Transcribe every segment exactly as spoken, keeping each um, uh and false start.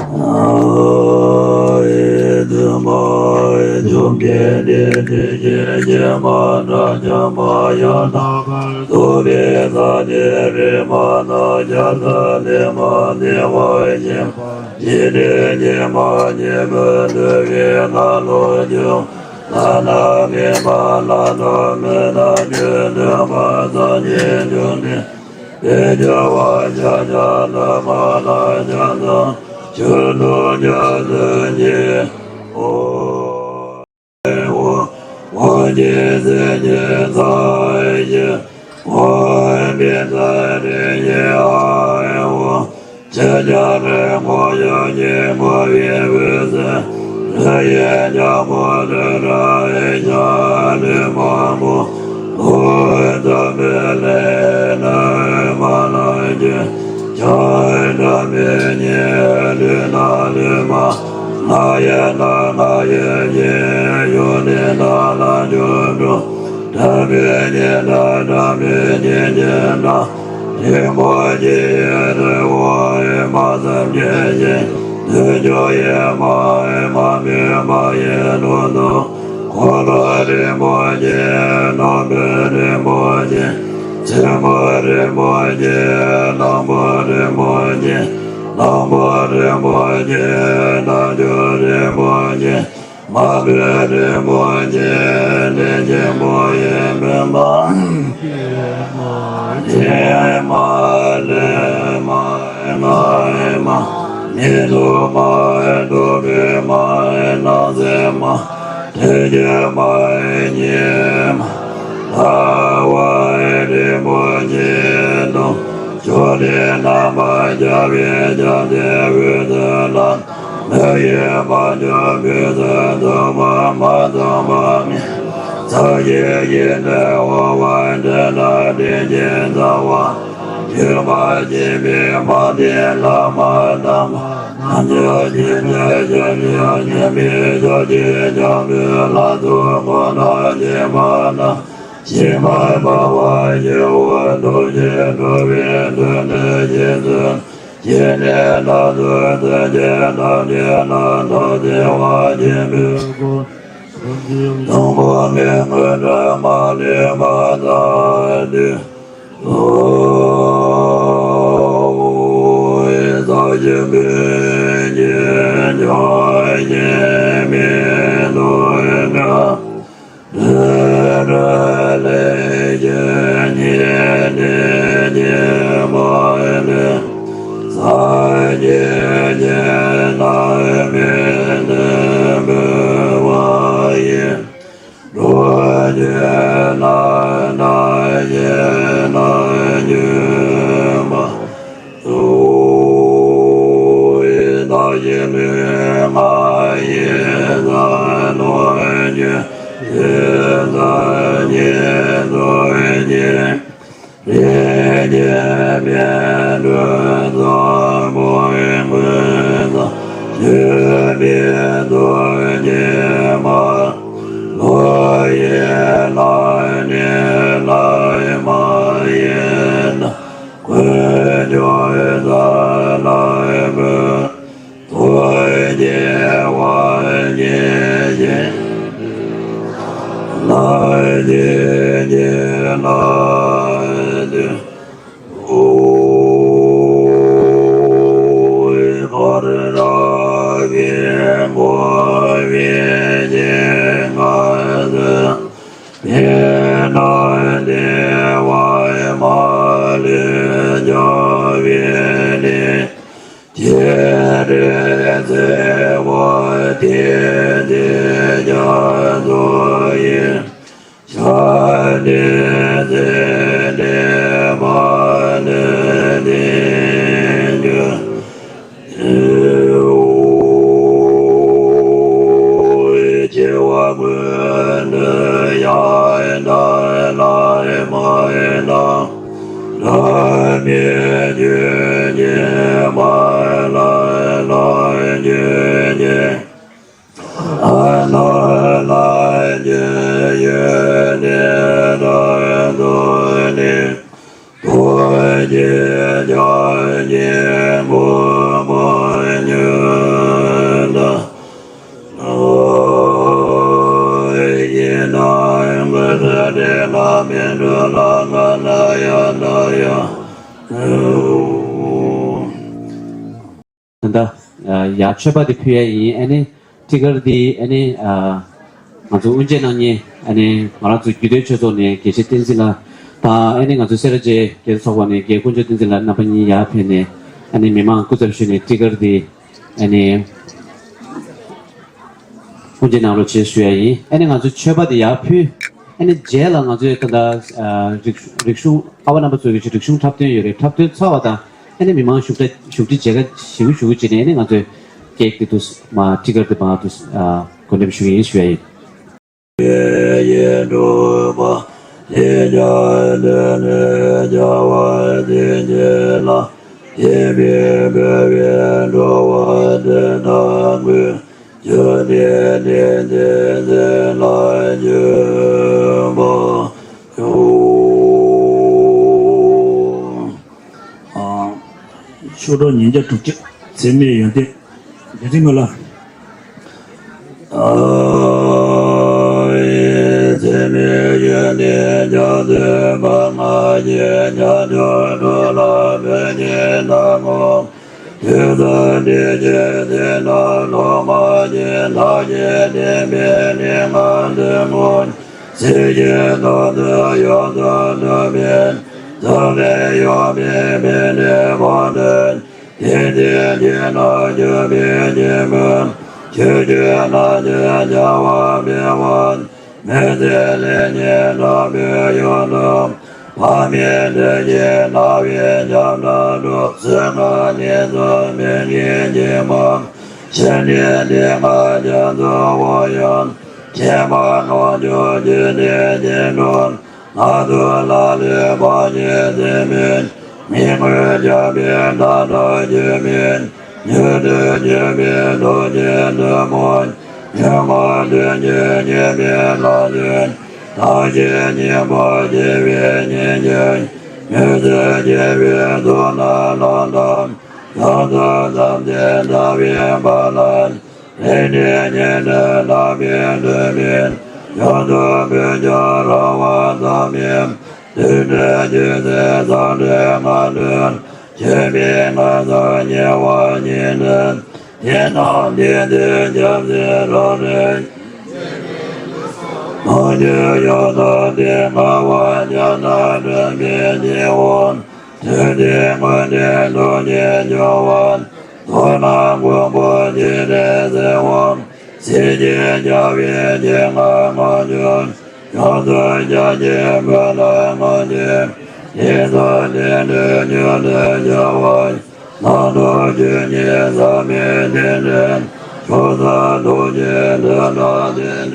ཨ་ཨི་དུ་མ་ཨི་བཅོམ་ལྡན་འདས་དེ་བཞིན་གཤེགས་པ་དགྲ་བཅོམ་པ་ཡང་དག་པར་རྫོགས་པའི་སངས་རྒྱས་རིགས་མ་དང་ཤཱ་ར་དྭ་ཏིའི་བདེ་བར་གཤེགས་པ་འཇིག་རྟེན་སྐྱེ་མ་མྱེད་པར་ཐུབ་པའི་ངང་ལ་བྱུང་། བླ་ན་མེད་པ་ལྷ་དང་མི་དང་རྒྱུད་དུ་མ་སངས་རྒྱས་བཅོམ་ལྡན་འདས་བྱ་བ་ཤཱཀྱ་ཐུབ་པ་དང་ཤཱཀྱ་ཐབས་མཆོག་ཏུ་སྐྱབས་སུ་མཆིའོ། ཨེ་ཝ། དབང་ཆེན་སྲས་ཀྱི་ཚ་ཞབས་ཀྱུ་པི་ཙ་རེ་ཡེ་ཨ་ཝ། ཕྱག་རྒྱ་རིང་མོ་ཡབ་ཀྱི་མགོན་པོའི་བུ་ཚ། རི་ཡི་རྒྱལ་མོ་རི་རབ་ཡེ་ཤ་ལུས་མང་པོ། ལོ་འཛམ་བུའི་གླིང་ན་མ་ལགས་ཀྱི། ཆང་འདྲ་མི་ཉེ་ལུས་ན་ལུས་མ། ང་ཡི་ན་ང་ཡི་ཡིན་ཡོད་ནི་ན་ལ་འཇུག་འགྲོ། འདྲ་མི་ཉེ་ན་འདྲ་མི་ཉེ་ཉེ་ན། རིང་མོ་ཆེ་ཡི་རི་བོ་ཨེ་མ་བསམ་གྱིས་མི་ཁྱབ། དུས་ཀྱང་ཡེ་མ་ཨེ་མ་མུན་པ་ཡི་ལུང་དུ། འཁོར་ལོ་རིན་པོ་ཆེ། ནོར་བུ་རིན་པོ་ཆེ། བཙུན་མོ་རིན་པོ་ཆེ། གླང་པོ་རིན་པོ་ཆེ། གླང་པོ་རིན་པོ་ཆེ། རྣམ་འགྱུར་རིན་པོ་ཆེ། དམར་པོ་རིན་པོ་ཆེ། ལྷས་ཆེན་པོ་ཡི་བུམ་པ། ལྷས་མ་ལྷས་མ་ངའི་མ། མི་ཐུབ་མ་ཐུབ་པའི་མ། ནགས་ཚལ་མ། དེ་ཀྱི་མ་ཉི་མ། ལྟ་བ་རིན་པོ་ཆེ་དང་། ཕྱོགས་དེར་རྣམ་པར་ཤར་བའི་ལྕམ་དྲལ་འོད་ཟེར་ལ། མི་ཡི་བ་ཅོ་བོད་ཟེར་ཚོགས་པ་མ་ཚང་བ་མེད། ཚངས་ཞིང་གཞན་དུ་འོང་བ་འདི་ན་དྲིན་ཅན་རྩ་བ། ཡོད་པ་སྦྱིན་པའི་མ་དེ་ལྷག་མ་དམ་པ། རྣལ་འབྱོར་སྦྱིན་བྱ་ཞབས་ཀྱུ་སྦྱིན་པའི་ཕྱོགས་ཀྱི་སྐྱབས་འགྲོའི་ལྷ་ཚོགས་སྐུ་མདོག་ཕྱེད་མ་དང་། ཕྱེད་མར་འབར་བ་ཞི་བ་རྡོ་རྗེ་གྲུབ་པའི་མདུན་དུ་བཞུགས་སུ། སྤྱན་ནི་ལྷ་ཚོགས་རྩིབས་བརྒྱད་དང་བཅས་ལ་མདོག་མཛེས་པ་ཆེན་པོའི་སྐུ། དང་པོ་ནི་དངུལ་སྒྲོན་མ་ལུས་པ་དང་བསྟུན། ཨོ། ས་གཞི་པོད་ཀྱི་ཕྱོགས་བཞི་མེ་ཏོག་འདྲ། རི་རབ་ལེགས་བྱོན་ཉི་ཟླའི་རྗེས་མ་ལས། ས་གཞི་ཆེན་ལ་མེ་ཏོག་འབུལ་བ་ཡི། འགྲོ་ཆེན་ལ་ནགས་ཆེན་ལ་འགྱུར་བ། གཙོ་བོ་བདག་གཞན་ལུས་ངག་ཡིད་གསུམ་ལོངས་སྤྱོད་ཆོས་སངས་རྒྱས་ཚོགས་ཀྱི། ལས་ཀྱི་སྨིན་གྲོལ་བཟང་པོའི་མགོན་ས། ཆོས་པའི་ཚོགས་ཀྱི་མ། བློ་ཡི་ལམ་ནས་ལམ་མ་ཡིན་ན། ཀུན་འབྱུང་ས་ལམ་བུ། ཐུགས་རྗེ་དབང་ཆེན་ཞིང་། ལམ་ཆེན་གྱི་ལམ་དུ། ཨོ། ཧ་ར་གི་འགོ་བའི་སྤྱན་སྔར་དུ། པད་དཀར་དེ་བ་མ་ལུས་སྦྱོར་བའི་གནས། སྤྱན་རས་གཟིགས་དབང་ཐིག་ལེ་རྒྱ་མཚོ་ཡི། ཕྱག་ནི་ཚེ་འདས་མ་ལུས་བརྟན་གྱུར། ཨོ། སྐྱེ་བ་ཀུན་ཏུ་ཡང་དག་བླ་མ་དང་། བླ་མའི་ཆོས་ཀྱི་མ་ལ་ལམ་ཆོས་ཀྱི། ཨ་ནཱ་ལམ་གྱི་ཡོན་ཏན་རབ་རྫོགས་ནས། ཐུགས་རྗེ་ཕྱག་རྒྱའི་གོ་འཕང་མྱུར་ ད་ལྟ་ཡ་མཆོད་པ་དེ་ཕུལ་ཡ་ཡིན། ཨ་ནི་ཊི་ཀར་འདི་ཨ་ནི་ང་ཚོ་དབུ་འབྱེད་གནང་མཁན་ཨ་ནི་ང་རང་ཚོ་རྒྱུད་སྟོད་ཆོས་ཚོགས་ནས་དགེ་བཤེས་བསྟན་འཛིན་ལགས་དང་། ཨ་ནི་ང་ཚོ་སེ་ར་བྱེས་དགེ་ལྡན་ཚོགས་པ་ནས་རྒན་དཀོན་མཆོག་བསྟན་འཛིན་ལགས་རྣམ་པ་གཉིས་ཡར་ཕེབས་ནས་ཨ་ནི་མི་མང་སྐུ་ཚབ་ཞུས་ནས་ཊི་ཀར་འདི་ཨ་ནི་དབུ་འབྱེད་གནང་རོགས་བྱེད་ཞུ་ཡ་ཡིན། ཨ་ནི་ང་ཚོ་མཆོད་པ་དེ་ཡར་ཕུལ། ཨ་ནི་རྗེས་ལ་ང་ཚོས་ད་ལྟ་རིག་རིག་གཞུང་ཨ་བ་རྣམ་པ་ཚོ་གི་རིག་གཞུང་འཁྲབ་སྟོན་ཡོད་རེད། འཁྲབ་སྟོན་ཚར་བ་དང་ཨ་ནི་མི་མང་བཞུགས་གྲལ་བཞུགས་ཁྲི་མཇལ་ཁ་ཞུ་ཞུ་བྱས་ནས་ཨ་ནི་ང་ཚོས་ཀེག་དེ་དུ་མ་ཊི་ཀར་དེ་མ་དུ་གོ་འདེབས་ཞུ་གི་ཡིན་ཞུ་ཡ་ཡིན། ཡེ་འགྲོ་བ་ཡེ་རྒྱ་ལ་ནི་རྒྱ་བ་དེ་རྒྱ་ལ་ཡེ་བེ་བེ་བེ་འགྲོ་བ་དེ་དང་གུ་ཇོ་ནེ་ནེ་ནེ་ནེ་ལ་ཇོ་བ་ཇོ། ཨ། ཤོག་གྲངས་ཉིས་བརྒྱ་དྲུག་ཅུ། འཚེ་མེད་ཡོན་ཏན། རྒྱལ་སྲས་ངོས་ལ། ཨ། འཚེ་མེད་ཡོན་ཏན་རྒྱ་མཚོའི་འཕགས་མ་ཡི། རྒྱ་མཚོ་སྒྲོལ་ལ་བོད་ཀྱི་ནགས་ཁུང་། དུས་གསུམ་བདེ་གཤེགས་ཚེ་རྣམས་སློབ་མ་ཡི། བདག་གིས་བསྟན་པའི་གླིང་ཁ་འདི་ཀུན། གཟིགས་ཤིང་རྟོགས་ཚུལ་ཡོངས་སུ་གྲུབ་པའི། རྩ་བའི་ཡོན་ཏན་ཕན་བདེའི་བར་དུ། དེང་འདིར་ཁྱེད་རྣམས་སྐྱོབ་པའི་རྒྱལ་པོ། ཆོས་སྐྱོང་རྣམས་ཀྱི་བྱ་བ་སྤེལ་བར། མི་ཟད་ལེགས་བརྙེས་དྲག་པོའི་ཡུལ་དུ། དཔག་མེད་འདུ་ཤེས་དག་པའི་ཞབས་རྟ་སྒྲོག། ཟིལ་དཀར་གནས་སུ་མི་འཇིགས་འཇིགས་མ། ཤཱཀྱའི་གདེངས་ཀ་རྒྱ་མཚོའི་དབུ་ཡང་། ཁྱད་པར་ལོངས་སྤྱོད་རྒྱུད་སྡེ་རྗེས་འགྲོ། ལྷ་ཚོགས་ལ་ལུས་འཕགས་བཞད་འཛིན་པའི། མི་མངོན་རྒྱལ་པོའི་མཐའ་བྲལ་སྤྱོད་པའི། མྱུར་དུ་སྤྱོད་པའི་རྡོ་རྗེ་ཐུ་བོ། མྱུར་མ་ཐོན་ཕྱིར་མཉེས་པའི་ལྷ་ཆོས། བདག་གཞན་གཉེན་པོ་བྱེད་པའི་གཉེན་གྱི། མྱུར་མཛད་རྒྱལ་པོའི་གཙུག་ན་ལྷ་དང་། ཡོངས་སུ་འཚམས་ཏེ་ལྟ་བའི་བར་ལ། ལེགས་བརྙེས་རྒྱན་དྲུག་དག་པའི་སྤྲུལ་པས། ཡོངས་སུ་བོད་ལྗོངས་རོལ་པར་གཏམས་པའི། བདུད་འདུལ་ཆོས་སྲིད་ཟབ་དོན་སྔགས་དོན། ཆོས་པའི་ངག་དབང་ཉེ་བར་བཞེས་ནས། དེ་རྣམས་བདེན་མཐའི་ཆབ་སྲིད་རབ་ཏུ། རྣལ་འབྱོར་ཡོངས་སུ་གཏད་དཀའ་བ། ཕྱག་ན་རོལ་པའི་སྤྱི་བོར། ཐུགས་རྗེའི་མགོན་བསྟེན་ཐུགས་རྗེ་སྐྱོང་བ། དོ་ནང་མགོན་པོ་འཇིགས་བྲལ་སྲས་དབང་། གཟི་བརྗིད་རྒྱལ་བའི་སྤྱན་སྔར་མངོན་སྤྱོད། ཡོངས་སུ་རྒྱ་ཆེའི་སྨོན་ལམ་སྔོན་བྱོན། དེང་སང་བསྟན་འགྲོའི་མྱུར་དུ་འབྱུང་བ། ནང་དུ་ཆོས་ཉིད་ཟབ་མོའི་རྟེན་འབྲེལ། མཆོག་གསུམ་ཐུགས་རྗེའི་མཐུ་དང་ལྡན།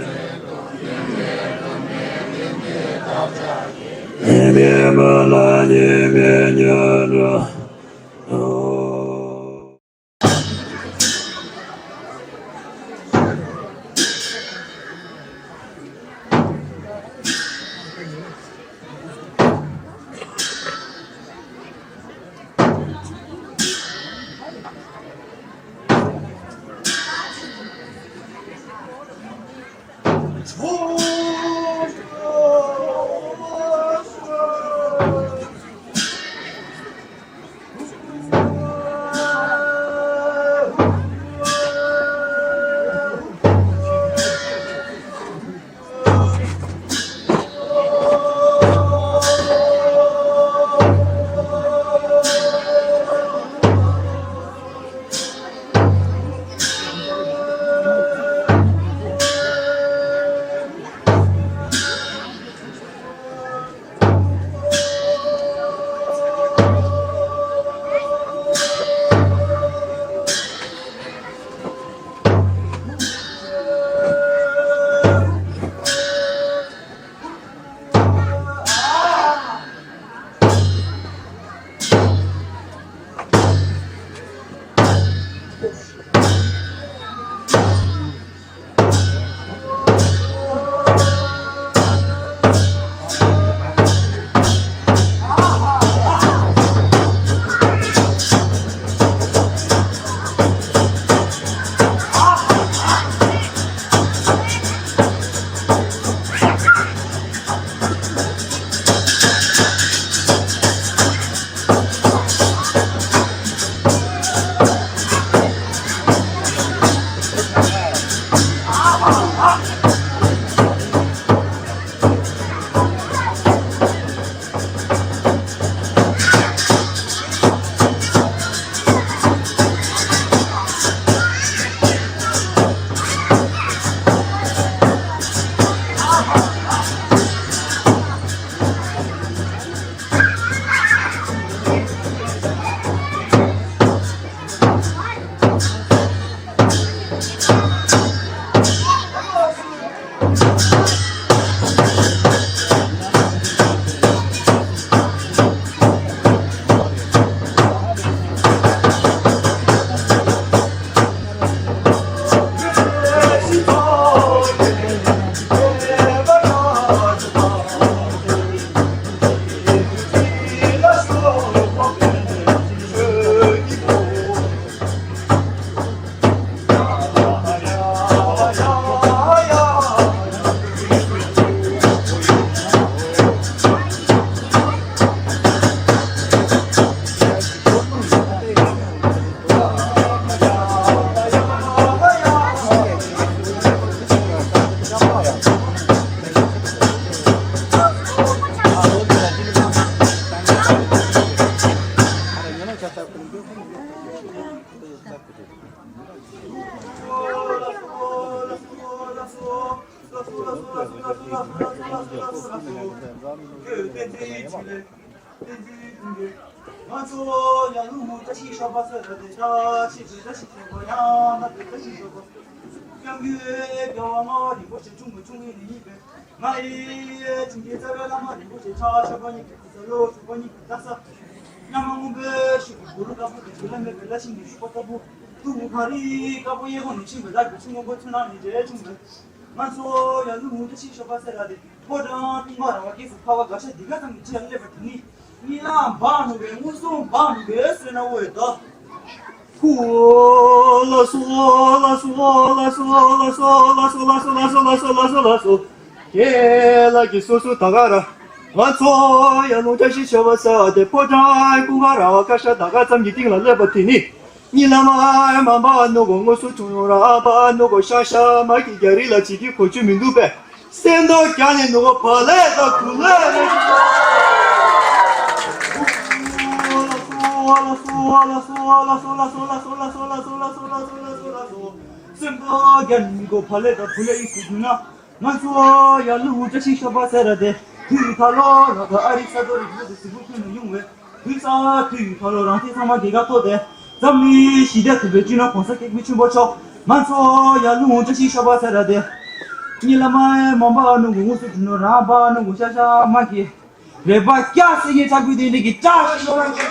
ཡིད་བཞིན་སྨོན་ལམ་ཡིད་བཞིན་མྱུར་དུ། ང་ཚོ་ཡར་ཀླུང་བཀྲ་ཤིས་ཤོག་སྦག་ཟེར་བ་དེ། བཀྲ་ཤིས་པའི་བཀྲ་ཤིས་ཆེན་པོ་ཡང་དག་པའི་བཀྲ་ཤིས་ཤོག་སྦག་སྐྱབས་མགོན་རྒྱལ་བ་ལྔ་པ་རིན་པོ་ཆེ་འཁྲུངས་པའི་འཁྲུངས་ཡུལ་ཡིན་པས། ང་ཡི་བྱིན་གྱིས་བརྩེ་བའི་བླ་མ་རིན་པོ་ཆེ་ཕྱག་མཆོད་པ་ཉིད་ཀྱི་ས་ལོ་དྲུག་པ་ཉིད་ཀྱི་ལྟ་ས། ཉམས་མང་པོའི་ཤུགས་ཀྱིས་གུ་རུ་དཀར་པོ་དང་རྒྱུད་ལ་མེད་པའི་བླ་ཆེན་གྱི་བཞུགས་པ་ལྟ་བུ། ཐུགས་ཁ་རི་དཀར་པོ་གཡས་སྐོར་ནས་ཕྱིན་པའི་ལག་གི་ཆུ་སྔོན་པོ་ཚུར་ནང་ནས་རེ་བྱུང་བས། ང་ཚོ་ཡར་ཀླུང་བཀྲ་ཤིས་ཤོག་སྦག་ཟེར་བ་དེ། ཕོ་བྲང་སྟོང་པ་ར་བ་སྐྱེས་སུ་འཕགས་པ་དགའ་ཤ་འདི་ག་ཙམ་གྱི་ཕྱིར་སླེབས་པ་དེ་ནི། གཉིད་ལམ་འབག་ནུས་པའི་མངོན་སུམ་འབག་ནུས་པའི་བསོད་ནམས་འོད་ད། ཁུ་ལ་སོ་ལ་སོ་ལ་སོ། ཁྱེད་ལ་གི་སོ་སོ་ད་ག་ར། ང་ཚོ་ཡར་ཀླུང་བཀྲ་ཤིས་ཤོག་སྦག་ཟེར་བ་དེ། ཕོ་བྲང་སྟོང་པ་ར་བ་དགའ་ཤ་ད་ག་ཙམ་གྱི་སྟེང་ལ་སླེབས་པ་དེ་ནི། གཉིད་ལམ་མ་འབག་ནུས་གོ། མངོན་སུམ་འབྱོངས་ར་འབག་ནུས་གོ། ཤ་ཤ་མ་གི་རྒྱ་རི་ལ་བྱེད་ཀྱི་གོ་ཆོད་མི་འདུག་པས། སེམས་རྟོགས་རྒྱག་ནས་ནུས་གོ། བག་ལེབ་དང་གུ་ལེབ་རེད། སེམས་རྟོགས་རྒྱག་ནས་ནུས་གོ། བག་ལེབ་དང་གུ་ལེབ་ཡིན་ཟེར་གྱུར་ན། ང་ཚོ་ཡར་ཀླུང་བཀྲ་ཤིས་ཤོག་སྦག་ཟེར་བ་དེ། དུས་ཡུན་ཐལ་ལོ་ལ་ད་ཨ་རི་ས་རྡོ་རི་རི་དེ་གཟིགས་སྐུ་ཁྱོན་ནས་ཡོང་བས། དུས་ས་དུས་ཡུན་ཐལ་ལོ་རང་བཙན་ཚང་མ་རྒྱལ་ཁ་ཐོབ་སྟེ། འཛམ་གླིང་ཞི་བདེ་ཐོབ་པའི་སྤྱི་ནོར་གོང་ས་སྐྱབས་མགོན་ཆེན་པོ་མཆོག་ང་ཚོ་ཡར་ཀླུང་བཀྲ་ཤིས་ཤོག་སྦག་ཟེར་བ་དེ། གཉིད་ལམ་མ་འབག་ནུས་གོ། མངོན་སུམ་འབྱོངས་ར་འབག་ནུས་གོ། ཤ་ཤ་མ་གི་རེ་བ་སྐྱ་སེར་གྱི་ཕྲ་ཕུད་དེ་འདྲ་གི་བཀྲ་ཤིས་ཤོག་སྦག་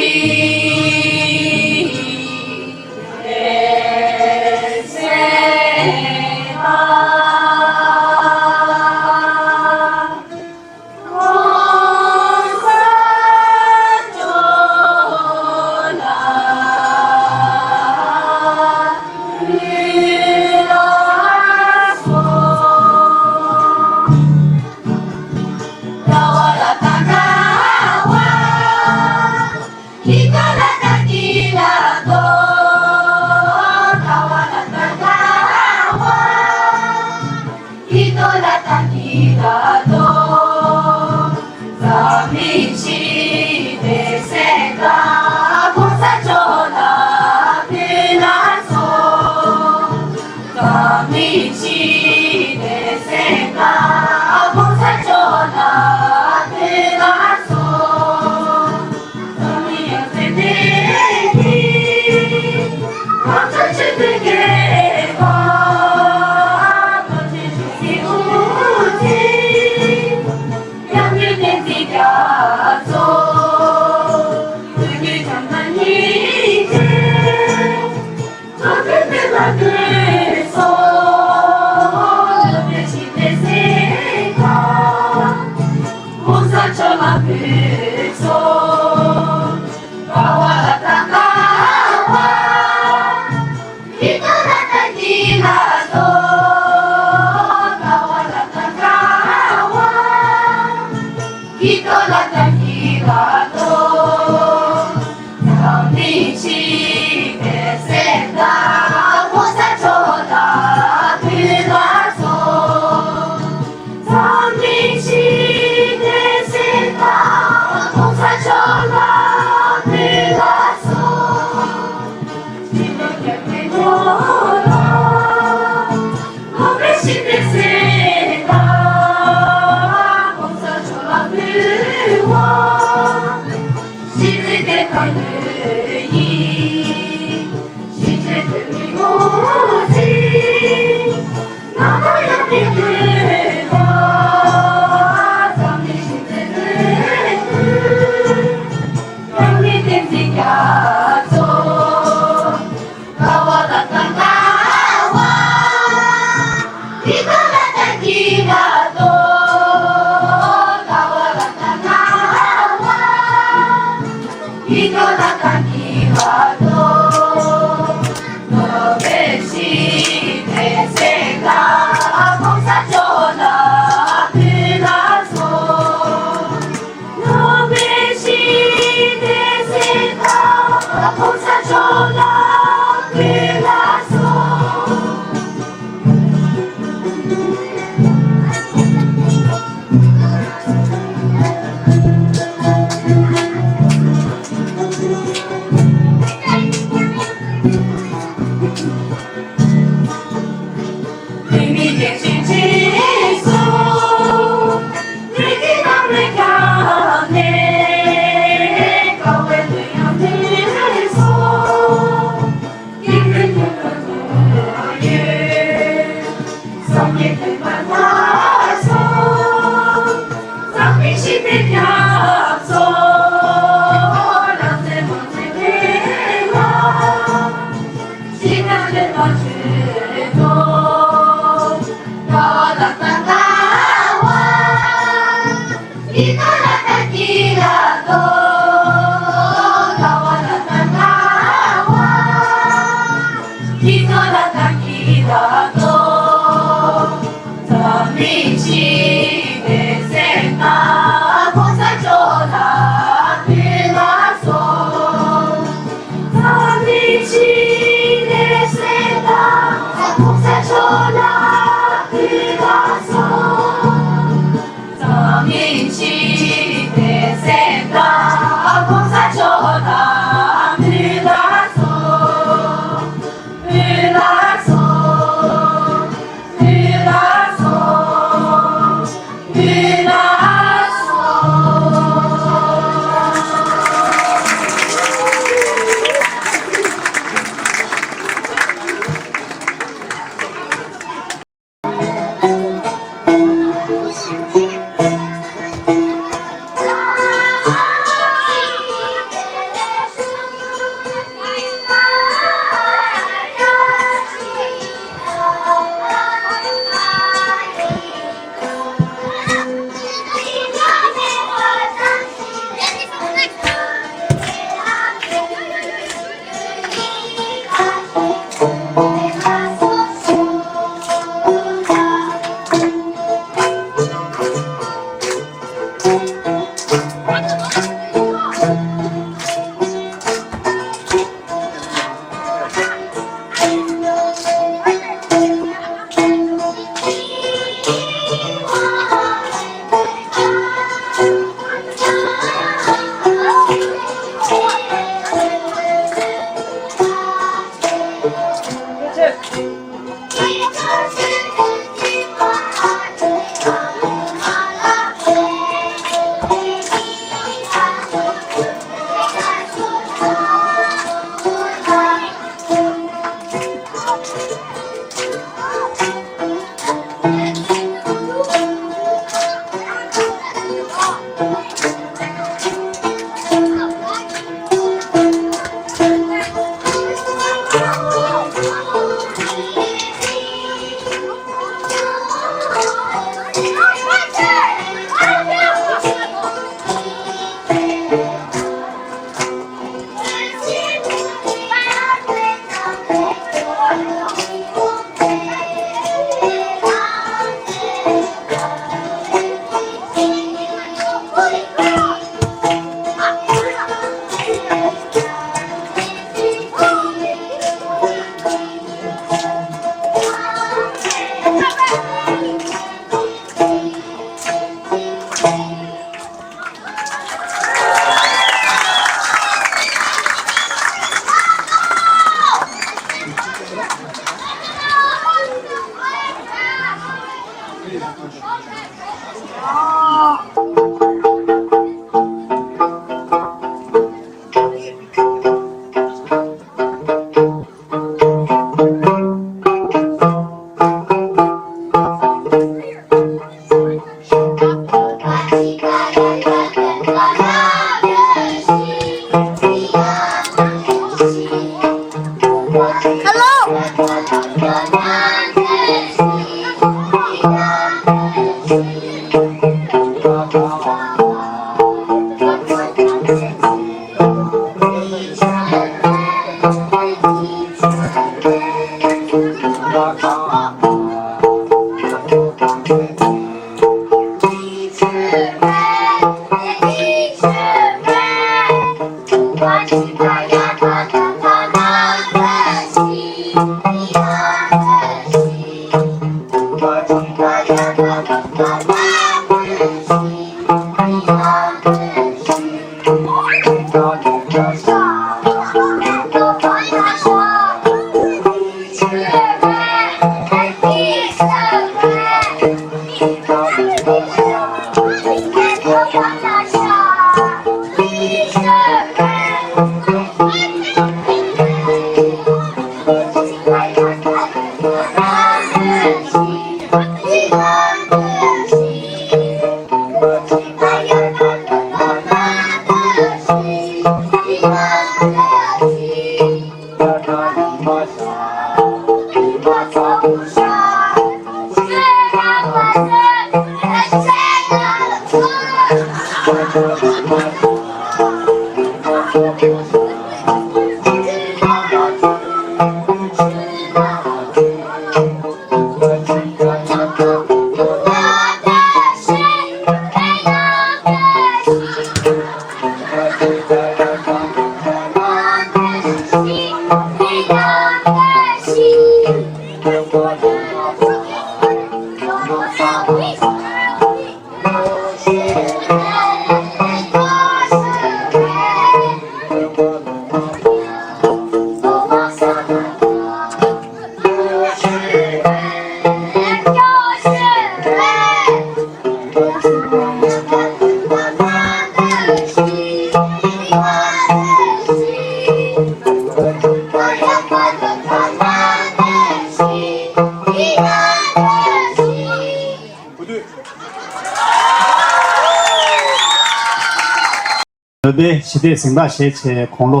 པའི་ཞི་བདེ་གཟེངས་རྟགས་བཞེས་བྱས་དགུང་ལོ་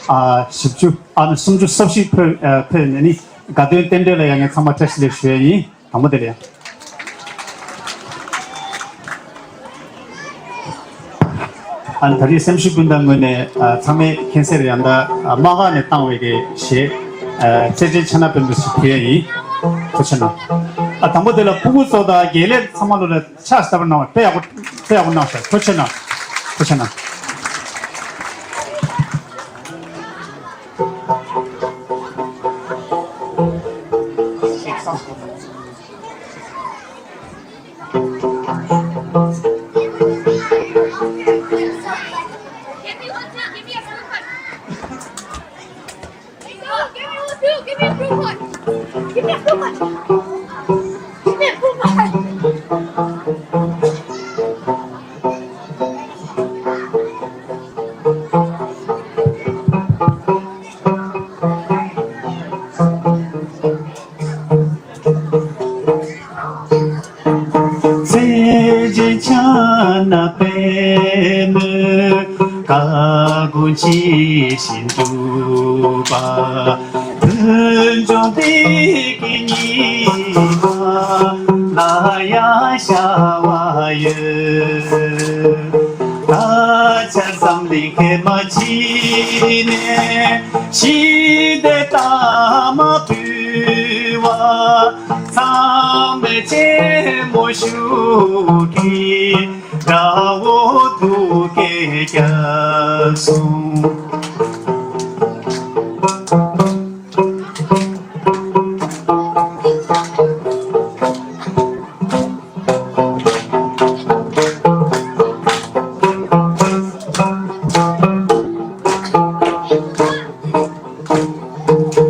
ཨ་བཞི་བཅུ་ཨ་ནི་སུམ་ཅུ་སོ་བཞི་འཁོད་ཨ་འཁོད་ནས་ནི་དགའ་སྟོན་རྟེན་འབྲེལ་ལ་ཡང་ངས་ཚང་མ་བཀྲ་ཤིས་བདེ་ལེགས་ཞུ་ཡ་ཡིན། དང་པོ་དེ་ལ་ཡང་། ཨ་ནི་ད་རེས་སེམས་ཤུགས་སྤུན་ཟླ་ངོས་ནས་ཨ་ཚང་མས་མཁྱེན་གསལ་རེད། ཡང་ད་ཨ་དམག་སྒར་ནས་བཏང་བའི་གི་གཞས་ཨ་རྩེད་འགྲན་ཆ་ན་དཔོན་པོ་ཞིག་ཕུལ་ཡ་ཡིན། ཐུགས་རྗེ་གནང་། ཨ་དང་པོ་དེ་ལ་ཕྲུ་གུ་ཚོ་དང་དགེ་ལས་ཚང་མ་ལོ་ལ་ཕྱག་བྱ་བར་གནང་བ་དཔེ་ཡག་པོ་དཔེ་ཡག་པོ་གནང་ཤག་ཐུགས་རྗེ་གནང་། ཐུགས་རྗེ་གནང་། ཚེ་རྗེ་ཕྱག་ན་པདྨོ་བཀའ་དགོངས་ཇི་བཞིན་སྒྲུབ་པ། བོད་ལྗོངས་བདེ་སྐྱིད་ཉི་མ་ལ་ཡང་ཤར་བ་ཡོད། ད་ཆ་འཛམ་གླིང་ཧེ་མ་ཕྱི་ནས་ཞི་བདེ་ལྟར་མ་ཕུལ་བ། ཚང་མས་གཅེས་མོ་ཞུ་གི། དགྲ་བོ་ཐུགས་ཀའི་རྒྱབ་སོང་།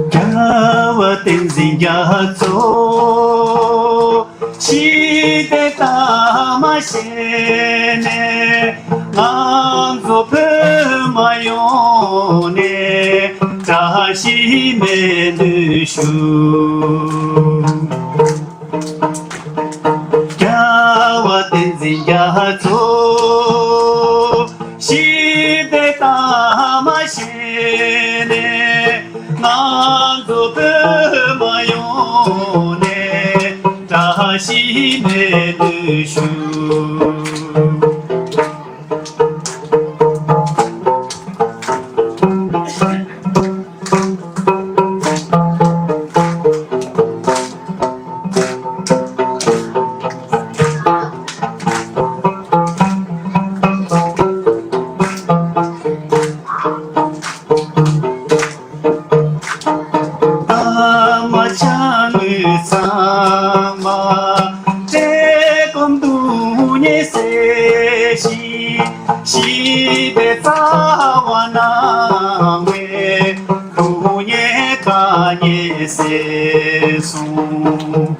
རྒྱལ་བ་བསྟན་འཛིན་རྒྱ་མཚོ། ཞི་བདེ་ལྟར་མ་བཞེས་ནས། ང་ཚོ་བོད་མི་ཡོངས་ནས་བཀྲ་ཤིས་སྨོན་འདུན་ཞུ། རྒྱལ་བ་བསྟན་འཛིན་རྒྱ་མཚོ། ཞི་བདེ་ལྟར་མ་བཞེས་ནས། ང་ཚོ་བོད་མི་ཡོངས་ནས་བཀྲ་ཤིས་སྨོན་འདུན་ཞུ། ཨ་མ་ཅག་ངོས་ཚང་མ་བཀྲེས་སྐོམ་སྡུག་བསྔལ་སེལ་ཞིང་། ཞི་བདེའི་རྩ་བ་གནང་བའི་སྡུག་བསྔལ་དཀའ་ངལ་སེལ་གསུངས།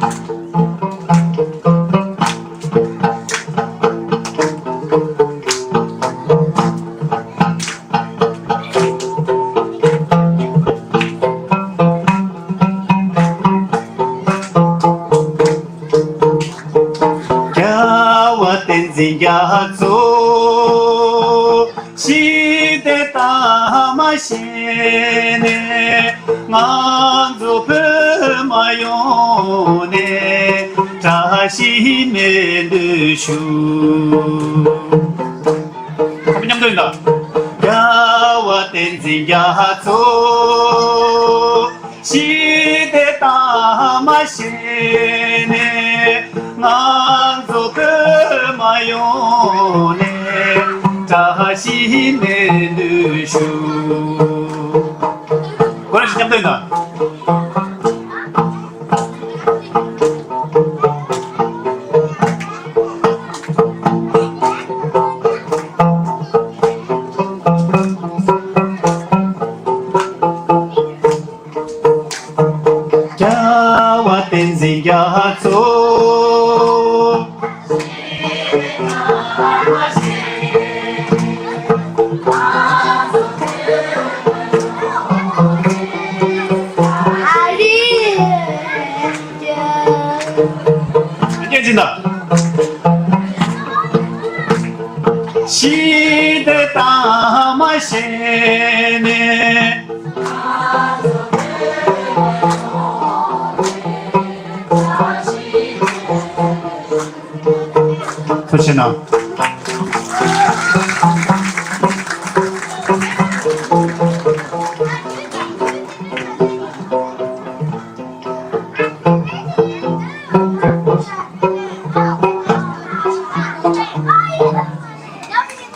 རྒྱལ་བ་བསྟན་འཛིན་རྒྱ་མཚོ། ཞི་བདེ་ལྟར་མ་བཞེས་ནས། ང་ཚོ་བོད་མི་ཡོངས་ནས་བཀྲ་ཤིས་སྨོན་འདུན་ཞུ། ཁོང་མཉམ་དུ་ཡིན་ད། རྒྱལ་བ་བསྟན་འཛིན་རྒྱ་མཚོ། ཞི་བདེ་ལྟར་མ་བཞེས་ནས། ང་ཚོ་བོད་མི་ཡོངས་ནས་བཀྲ་ཤིས་སྨོན་འདུན་ཞུ། ཁོ་རང་ཞིག་མཉམ་དུ་ཡིན་ད། རྒྱལ་བ་བསྟན་འཛིན་རྒྱ་མཚོ། ཨ་རི། སྐད་ཅིག་ན། ཞི་བདེ་ལྟར་ ཐུགས་རྗེ་གནང་།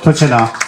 ཐུགས་རྗེ་གནང་།